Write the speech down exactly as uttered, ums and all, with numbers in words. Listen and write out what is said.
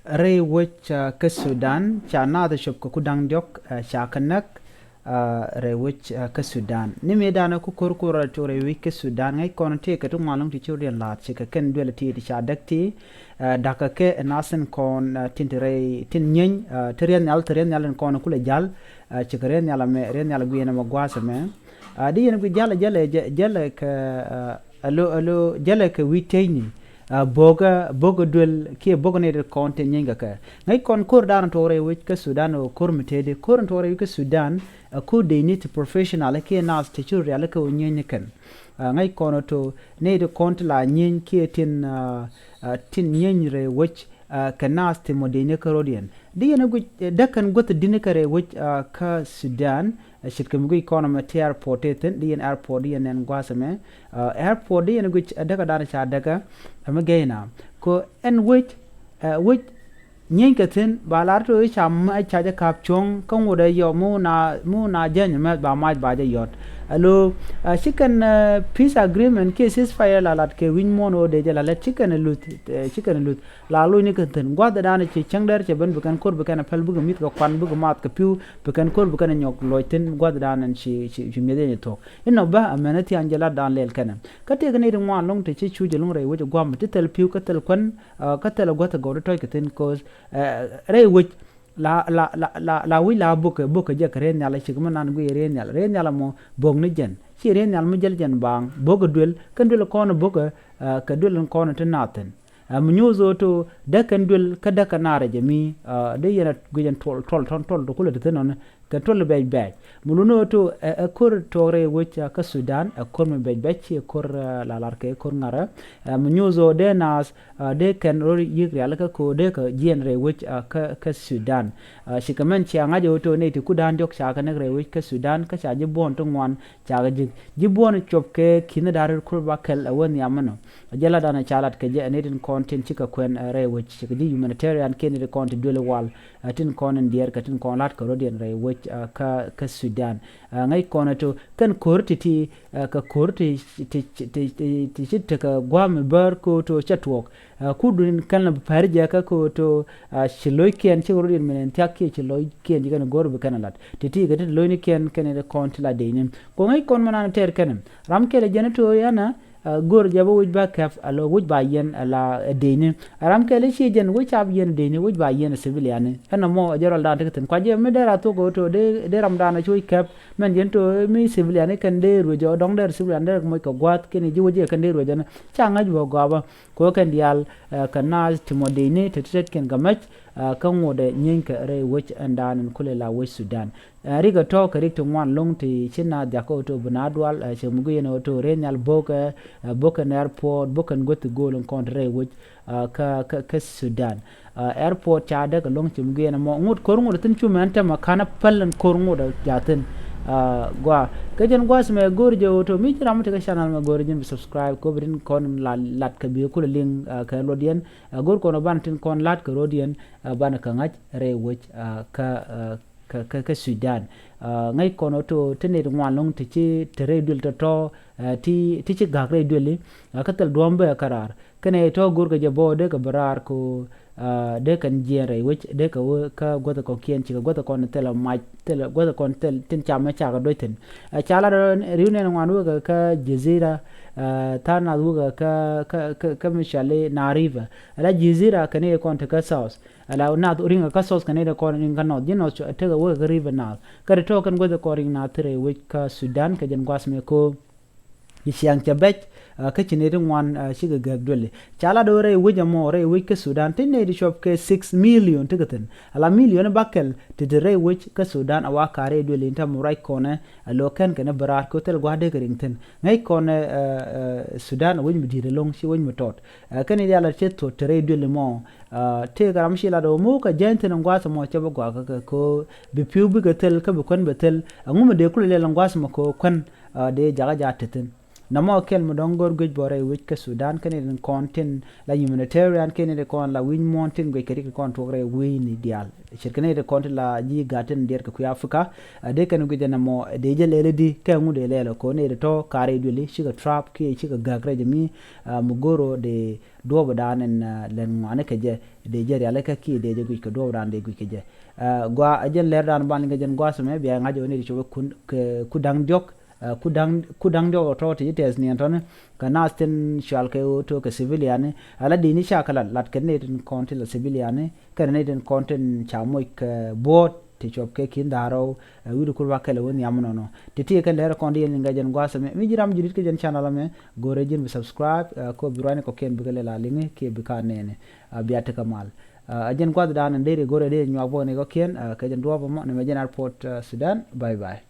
Rɛy wec kä Sudan ca naath cop kɛ ku da̱ŋ diɔ̱k ca kɛ näk rɛy wec kä Sudan. Ni mëë danɛ ku ko̱r ko̱r rɔ tok rɛy wec kä Sudan ŋäc kɔn tëëkɛ ti ŋuan lɔ̱ŋ ti ci rɔ diɛn la̱a̱t cikɛ kɛn duel ti ti ca däk ti da̱kä kɛ ɛ naath tin kɔn tin ti rɛy tin nyieeny ti riɛth nhial ti riɛth nhial tin kɔn kulɛ ja̱l cikɛ riɛth nhial ɛmɛ riɛth nhial guiɛn ɛmɛ gua̱a̱th ɛmɛ. Di yɛn gui ja̱lɛ ja̱lɛ ja̱lɛ kɛ alo alo ja̱lɛ kɛ wi̱c tecni. Bo̱kä bo̱kä duel kiɛ bo̱kä nɛy ti kɔn tin nyieeny kɛ kɛ ŋäc kɔn ko̱r danɔ tuɔk rɛy wec kä Sudan ɛ ko̱r mi tëëdi ko̱r in tuɔk rɛy wec kä Sudan. Ɛ ko̱r dec ni ti professional kiɛ naath ti ci rialikä wä nyieeny ni kɛn. Ŋäc kɔn ɛ to nɛy ti kɔn ti la nyieeny kiɛ tin tin nyieeny rɛy wec kɛ naath ti mɔ dec ni kä ro̱diɛn. Di yɛn ɛ guic däk kɛn guäth di̱n kɛ rɛy wec kä Sudan. Ce̱tkɛ mi guic kɔn ɛmɛ ti airport ti thi̱n di yɛn airport di yɛn nɛn gua̱a̱th ɛmɛ. Airport di yɛn guic däkä danɔ ca däkä ɛmɛ gɛy na ko ɛn wec wec nyieeny kɛ thi̱n ba lar to i̱ ca mac ca jɛ ka̱p cuɔ̱ŋ kä ŋot ɛ yɔ mi wun a mi wun a jäny ɛmɛ ba mac ba jɛ yɔt. Alo ci kɛn peace agreement kiɛ ceasefire la lat kɛ wi̱ny muɔ̱ɔ̱n ɣöö dee jɛ la lɛt ci kɛn luth ci kɛn luth. La loc ni kɛn thi̱n gua̱th ɛ danɔ ci cäŋ dɛr cɛ ben bi kɛn ko̱r bi kɛn a päl bikɛ mi̱th kɛ kuan bikɛ maath kɛ pi̱w bi kɛn ko̱r bi kɛn a nyɔk luɔc thi̱n gua̱th ɛ danɔ ci ci ci mi̱eth yɛn thuɔ̱k. Inɔ bä amɛn thia̱a̱n jɛ lat dan lɛl kɛnɛ kä tëëk ni ti ŋuan lo̱ŋ ti ci cuc lo̱ŋ rɛy wec gua̱a̱m ti thil pi̱w kä thil kuän kä thil gua̱th ɛ gɔw ti tɔc kɛ thi̱n ko̱th rɛy wec. La la la la la wi̱c la bokɛ bokɛ jɛ kɛ rɛy nhial cik mi nan guiy rɛy nhial rɛy nhial mɔ bok ni jɛn ci rɛy nhial mi jäl jɛn baaŋ bokɛ duel kɛn duel kɔn bokɛ kɛ duel kɔn ti naathin. Ɛ mi nyuuth ɣöö to däk kɛn duel kä däk kɛ naar jɛ mi dee yɛn a guic ɛn tuɔl tuɔl tɔn tuɔl ti kulɛ ti thin nɔni kɛ tuɔl bɛc bɛc mi luni ɣöö to ɛ ko̱r tuɔɔk rɛy wec kä Sudan ɛ ko̱r mi bɛc bɛc ci ɛ ko̱r lalar kɛ ko̱r ŋarä. Ɛ mi nyuuth ɣöö dee naath dee kɛn rɔ yi̱k rialikä ko̱ dee kɛ jiɛn rɛy wec kä kä Sudan. Cikɛ mɛn cia ŋa̱c ɣöö to nɛy ti ku da̱a̱n diɔ̱k ca kɛ näk rɛy wec kä Sudan kä ca ji̱ buɔ̱ɔ̱n ti ŋuan. Cakɛ ji̱ ji̱ buɔ̱n cuɔp kɛ ki̱n da̱r rɛl kur ba kɛl ɛ wä nhiam mänɔ. Jɛ lat danɔ ca lat kɛ jɛ ɛ ni tin kɔn tin cikɛ kuɛn rɛy wec cikɛ ji̱ humanitarian kiɛn ni tin kɔn ti duel wal. Ɛ tin kɔn in diɛɛr kɛ tin kɔn lat kɛ rɔ̱diɛn rɛy wec kä kä Sudan. Ŋäc kɔn ɛ to kɛn ko̱r ti ti kɛ ko̱r ti ti ti ti ti ci tekɛ gua̱a̱m mi bäär ko̱ to cɛ tuɔɔk. Kudun kɛn lɛ pɛr jɛ kä ko̱ to ci lo̱ckiɛn cikɛ rɔ̱diɛn min in thiak kiɛ ci lo̱ckiɛn ci kɛn go̱r bi kɛn lat ti ti kɛ ti lo̱cnikiɛn kɛn in kɔn ti la dec ni. Kɔŋ i̱ kɔn mɛ nan tɛɛr kɛn ram kɛl jɛn ito yanɛ go̱r jɛ bä wi̱c ba kɛp a lo̱ wi̱c ba yɛn a la dec ni. Ram kɛl i̱ ci jɛn wi̱c cap yɛn dec ni wi̱c ba yɛn a civilian ni ɛn nɔmɔ a jɛ rɔl dan ti kɛ thi̱n kua jɛ mi dee ra thok ito dee ram dan a ci wi̱c kɛp mɛn jɛn ito mi civilian ni kɛn dee ruec jɛ dɔ̱ŋ dee civilian dee moc kɛ gua̱a̱th kɛn ji̱ wi̱c jɛ kɛn dee ruec jɛ ni ca ŋa̱c bä gɔaa bä. Kɛ ɣöö kɛn diaal kɛ naath ti mɔ dec ni te ti tetkiɛn kɛ mɛc. Kä ŋot ɛ nyieeny kɛ rɛy wec ɛn daan ɛn kulɛ la wec Sudan. Rik ɛ tɔ̱ kɛ rik ti ŋuan lo̱ŋ ti ci naath jakä ɣöö to bi naath dual cɛ muk yɛn ɣöö to rɛy nhial bo̱kɛ bo̱kɛn airport bo̱kɛn guäth ti go̱o̱l ɛn kɔn ti rɛy wec kä kä kä Sudan. Airport ca däk ɛ lo̱ŋ cɛ muk yɛn ɛmɔ ŋot ko̱r ŋot ɛ thi̱n cumɛ ɛn tɛmɛ ka̱n ɛ päl ɛn ko̱r ŋot ɛ ja̱thi̱n. Gua kɛ jɛn gua̱a̱th mɛ go̱o̱r jɛ ɣöö to mi ci ram mi tekɛ channel mɛ go̱o̱r jɛn bi subscribe kɛ ɣöö bi tin kɔn la lat kɛ bi kulɛ liŋ kɛ luɔtdiɛn. Ɛ go̱r kɔn ɔ banɛ tin kɔn la̱t kɛ ro̱diɛn ɛ banɛ kɛ ŋa̱c rɛy wec kä kä kä Sudan. Ŋäc kɔn ɔ to ti nɛy ti ŋuan lo̱ŋ ti ci te rɛy duël tɔ̱tɔ̱ ti ti ci ga̱k rɛy duëli. Kä thil duɔ̱ɔ̱m bä kä raar kɛnɛ tɔ̱ go̱r kɛ jɛ bä dee kɛ bä raar ko dee kɛn jiɛɛn rɛy wec dee kɛ wä kä guäth kɔ̱kiɛn cikɛ guäth kɔn thil mac thil guäth kɔn thil tin cam mɛ cakɛ doc thi̱n. Ca lat riw nɛn ŋuan wekɛ kä Jezira. Tha̱a̱ŋ nath wekɛ kä kä kä kä mi cɔali Nile River. Ala Jezira kɛn i̱ kɔn ti kä south. Ala nath riŋ kä south kɛn i̱ kɔn riŋ kä north ji̱ north tekɛ wä kä river Nile. Kä ti tɔ̱ kɛn guäth kɔn riŋ nath thirɛ wec kä Sudan kɛ jɛn gua̱th mi ko̱o̱m. Ci ciaŋ cɛ bɛc kä ci nɛy ti ŋuan cikɛ gääk duëli. Ca lat ɣöö rɛy wec ɛmɔ rɛy wec kä Sudan ti nɛy ti cuɔp kɛ six million ti kɛ thi̱n. Ala million bakɛl ti ti rɛy wec kä Sudan a wa ka̱r rɛy duëli in tɛm ruac kɔnɛ. A lo̱ kɛn kɛn bi raar kɛ thil gua̱a̱r dee kɛ riŋ thi̱n ŋäc kɔnɛ. Sudan a wec mi di̱i̱t ɛlɔ̱ŋ ci wec mi tɔt. Kɛn i̱ diaal a cɛ thuɔ̱t te rɛy duëli mɔ. Tëëk ram ci lat ɣöö mo̱o̱k kɛ jäny thi̱n in gua̱a̱th ɛmɔ cɛ bi gua̱a̱k kä kɛ ko̱o̱ bi pi̱w bikɛ thil kä bi kuän bɛ thil. Ɛŋu mi dee kulɛ liɛl in gua̱a̱th ɛmɔ ko̱o̱ kuän dee jakä jaat te thi̱n. Namɔ kɛl mi dɔ̱ŋ go̱r guic bɔ rɛy wec kä Sudan kä nɛy tin kɔn tin la humanitarian kä nɛy tin kɔn la wi̱ny muɔ̱ɔ̱n tin guic kɛ rik tin kɔn tuɔk rɛy wi̱i̱ni diaal. Ce̱tkɛ nɛy tin kɔn tin la ji̱ gat tin diɛt kɛ kui̱ Africa. Dee kɛn guic namɔ dee jɛ lɛl di kɛ ŋut dee lɛl kɔ nɛy tin tɔ̱ kar rɛy duëli cikɛ trap kiɛ cikɛ gak rɛy jɛ mi mi go̱r ɔ dee duɔ̱ɔ̱p dan in lɛn ŋuani kɛ jɛ dee jɛ rialikä kiɛ dee jɛ guic kɛ duɔ̱ɔ̱p dan dee guic kɛ jɛ. Gua a jɛn lɛr dan ban liŋ kɛ jɛn guas mɛ bia ŋa̱c ɔ nɛy tin cop kɛ ku da̱ŋ diɔ̱k. Ku da̱ŋ diɔk tɔ̱ ti ji̱ tɛth niɛn tɔ̱ni kɛ nath tin cual kɛ ɣöö to̱ kɛ civiliani. Ala dini ca kɛ lat lat kɛ nɛy tin kɔn ti la civiliani kɛnɛ nɛy tin kɔn tin ca moc kɛ buɔ̱ɔ̱t ti cuɔp kɛ ki̱n dha̱a̱r rɔw. Wi̱cdu kur wa kɛl ɛ wä nhiam nɔnɔ ti ti kɛn lɛr kɔn ti yɛn liŋ kɛ jɛn gua̱a̱th ɛmɛ mi ji̱ ram ji̱ rit kɛ jɛn channel ɛmɛ. Go̱rɛ ji̱n bi subscribe kɛ bi ruani kɔkiɛn bikɛ lɛl a liŋi kiɛ bi ka nɛɛni. Bia tekɛ mal. A jɛn gua̱a̱th dan in deri go̱rɛ dee nyuak bä ni kɔkiɛn kɛ jɛn duɔ̱ɔ̱p ɛmɔ ni mɛ jɛn airport Sudan. Bye bye.